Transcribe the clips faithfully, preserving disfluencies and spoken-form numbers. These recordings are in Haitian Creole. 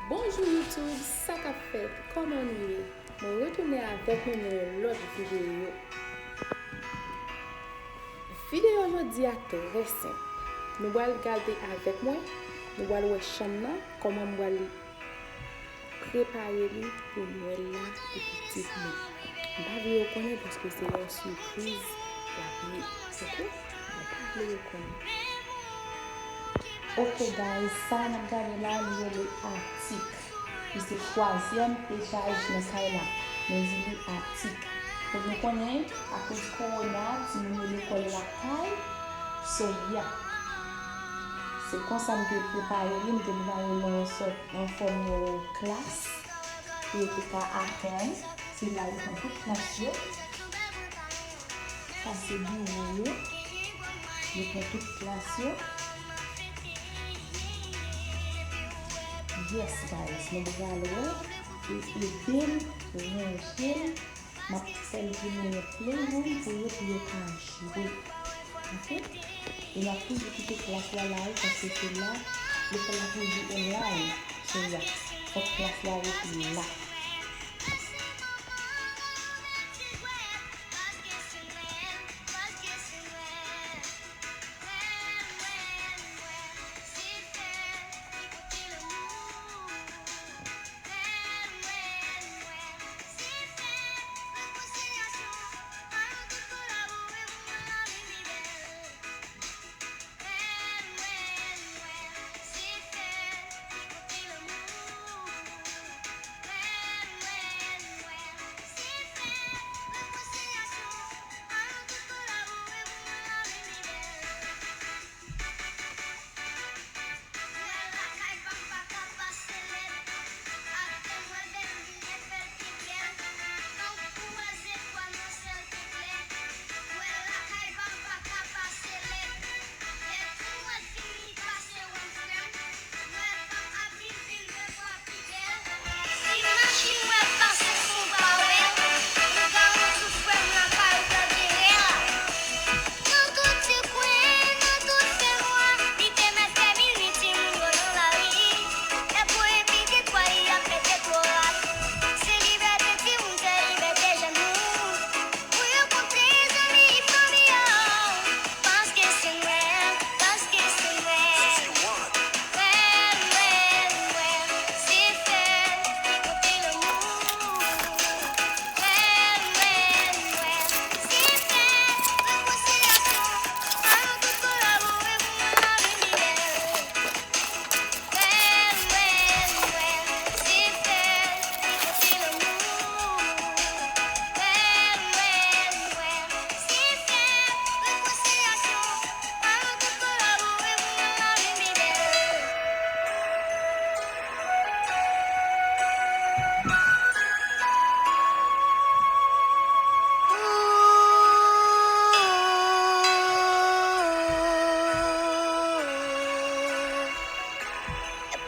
Bonjou YouTube, sa k ap fèt? Kòman nou ye? Mwen retounen avèk nou nan yon lòt videyo. Videyo jodi a trè senp. Nou pral gade avèk mwen, nou pral wè chanm nan, kòman m pral prepare li pou Nwèl la pou pitit mwen. M pa vle yo konnen paske se yon sipriz l ap ye, oke? Mwen pa vle yo konnen. Ok guys, sa n ap gade la, li rele atik. Li se twazyèm etaj nan kay la. Nou di li atik. Fòk nou konnen, akoz kowona, timoun yo lekòl lakay, so yeah. Se konsa m te prepare li, m te prepare l nan yon sòt, yon fòm yon klas, pou yo te ka aprann. Se la yo pran tout klas yo. Sa se biwo yo. Yo pran tout klas yo. Yes, guys, nou pral wè. E ede m ranje l. M ap fè l vin yon playroom pou yo, pou yo ka jwe. Ok? E n ap toujou kite klas la la wi, paske se la, lekòl la toujou online. So, yeah, fòk klas la rete la.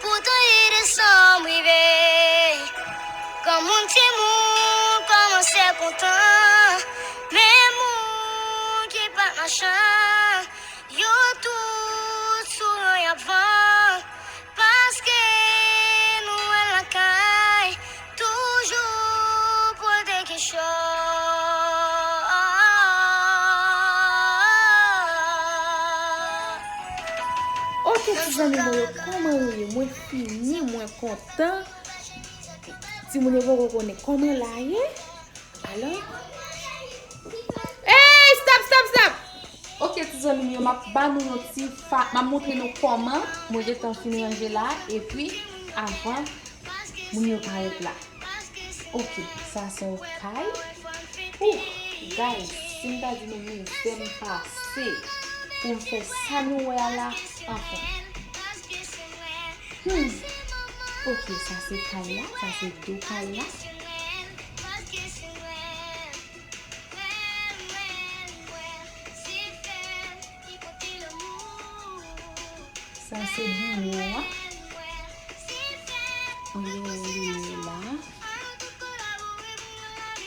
Poutan li desanm rive, granmoun timoun kòmanse kontan. Men moun ki pa t machan, yo tout sou yon y ap vann. Paske Nwèl lakay toujou pote kechòt. Ok, ti zanmi mwen yo, kòman nou ye? Mwen fini, mwen kontan. Timoun yo poko konnen kòman la ye. Alò? Ey, stop, stop, stop! Ok, ti zanmi m yo, m ap ba nou yon ti fa-, m ap montre nou kòman mwen gentan fin ranje la, epi avan moun yo parèt la. Ok, sa se yon kay. Ouh, guys, si m ta di nou mizè m pase pou m fè sa nou wè a la, anfen. Hmm. Ok, sa se kay la, sa se do kay la. Sa se biwo a. Mwen gen yon limyè la.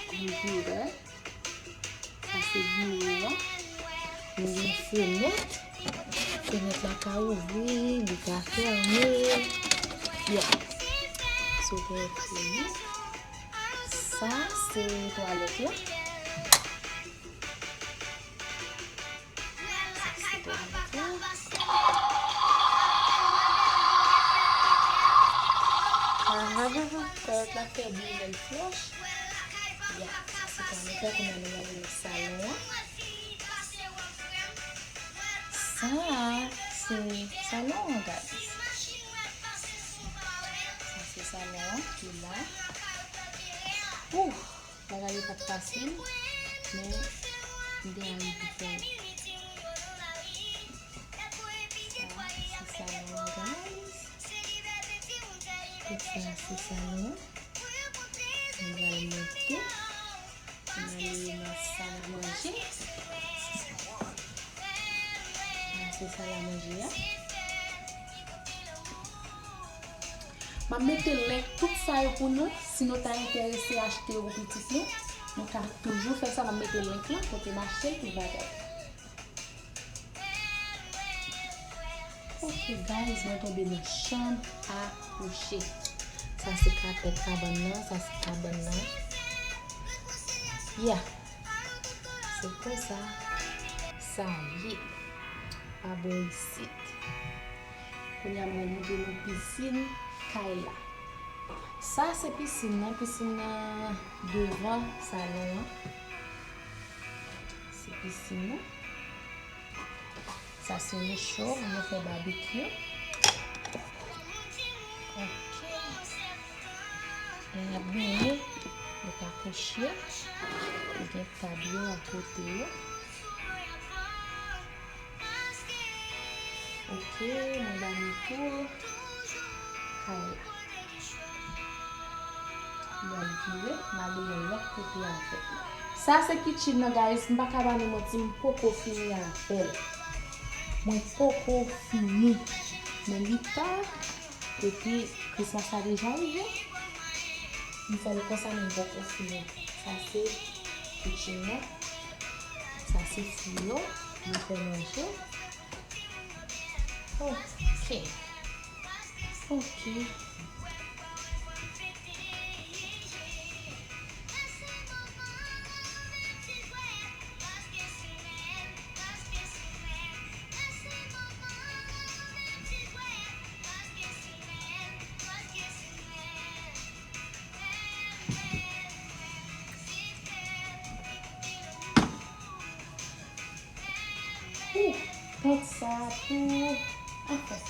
Konpilè. Sa se biwo a. Mwen gen fenèt. Fenèt la ka ouvri, li ka fèmen. Yeah. Te gen fini. Sa se twalèt la. Sa se twalèt la. Ahan, twalèt la fè bri lè l flòch. Ya, sa se twalèt la, kounye a nou ale nan salon an. Sa se salon an, guys. Sa se salon an ki la. Ouh, bagay yo pa t fasil, men m te anvi pou fè. Sa se salon an, guys. Tout sa se salon an. Nou pral monte. N ale nan sal a manje. Nan se sal a manje a. M ap mete link tout sa yo pou nou. Si nou ta enterese achte yo pou pitit nou, nou ka toujou fè sa. M ap mete link lan kote m achte l, tout bagay. Ok, guys, mwen tonbe nan chanm a kouche. Sa se kapèt kabann nan, sa se kabann nan. Yeah. Se konsa sa ye. Pa bò isit. Kounye a, mwen montre nou pisin kay la. Sa se pisin nan, pisin nan devan salon an. Se pisin nan. Sa se yon cho pou nou fè babekyou. Ok. Lè n ap benyen, nou ka kouche. Yo gen tab yo akote yo. Ok, mwen ba nou tou kay la. M pral vire, m ale yon lòt kote avè l. Sa se kitchen nan, guys. M pa ka ba nou manti, m poko fini avè l. Mwen poko fini. Men li ta, epi Christmas la deja rive. M fè l konsa, men m poko fini. Sa se kitchen nan. Sa se fou yo. Yo fè manje. Ok. Ok. Ouh, pant sa tou. Anfen.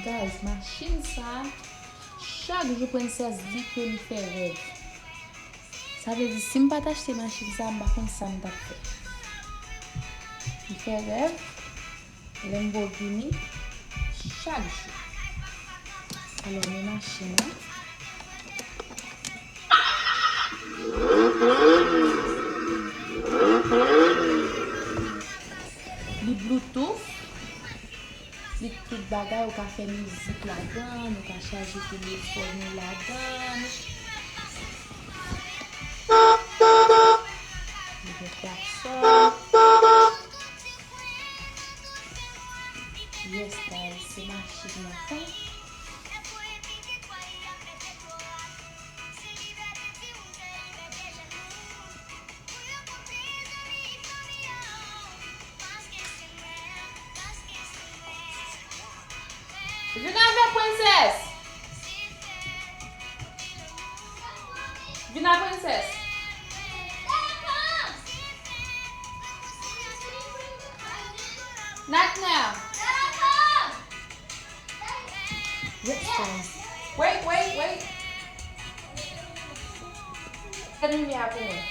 Guys, machin sa, chak jou Princess di ke li fè rèv. Sa vle di, si m pa t achte machin sa, m pa konn sa m t ap fè. Li fè rèv. Lamborghini chak jou. Alò, men machin nan. Li Bluetooth. Li tout bagay, ou ka fè mizik ladan, ou ka chaje telefòn ou ladan. Li gen klakson. Yes, guys, se machin nan tou. Vin avè Princess. Vin a Princess. Natnel. Yes, guys. Wait, wait, wait. Fè limyè a pou mwen.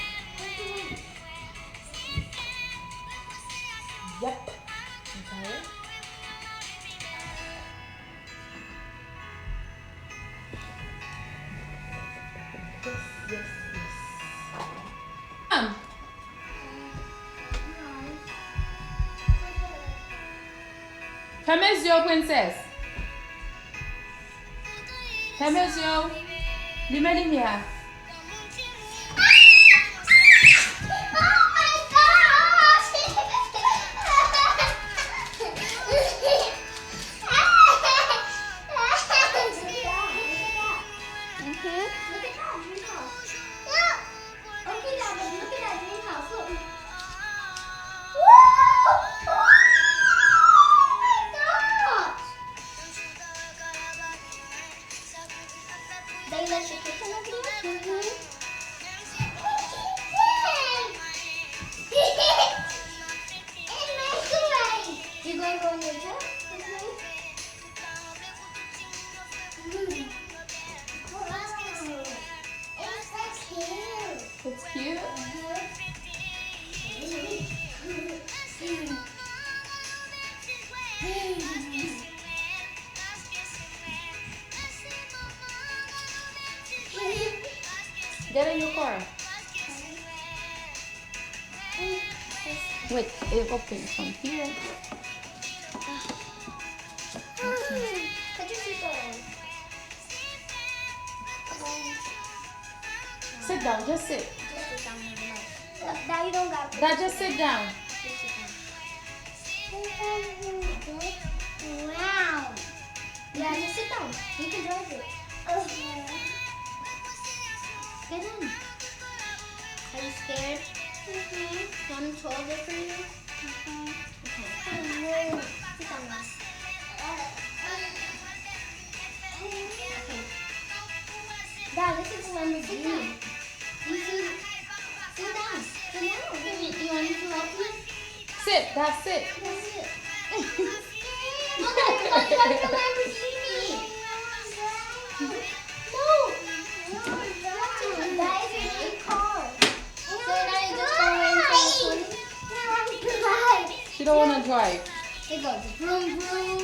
Yep. Ou pare? Yes, yes, yes. Fèmen zye w, Princess. Fèmen zye w. Limen limyè a. Oh my God! Wait, it open from here. Put your seatbelt on. Sit down, just sit. Just sit down, never mind. Dad, you don't got Dad, just sit down. Just sit down. Wow. Yeah, just sit down. You can drive it. Get in. Are you scared? Mm-hmm. You want him to hold it for you? Mm-hmm. Okay. Sit down, Ross. Okay. Dad, this is a Lamborghini. You see? Sit down. Sit down. You want me to help you? Sit, Dad, sit. That's it. No, no, you want to drive the Lamborghini. No. That is a big car. So now you just go into the She don't wanna drive. It goes vroom vroom.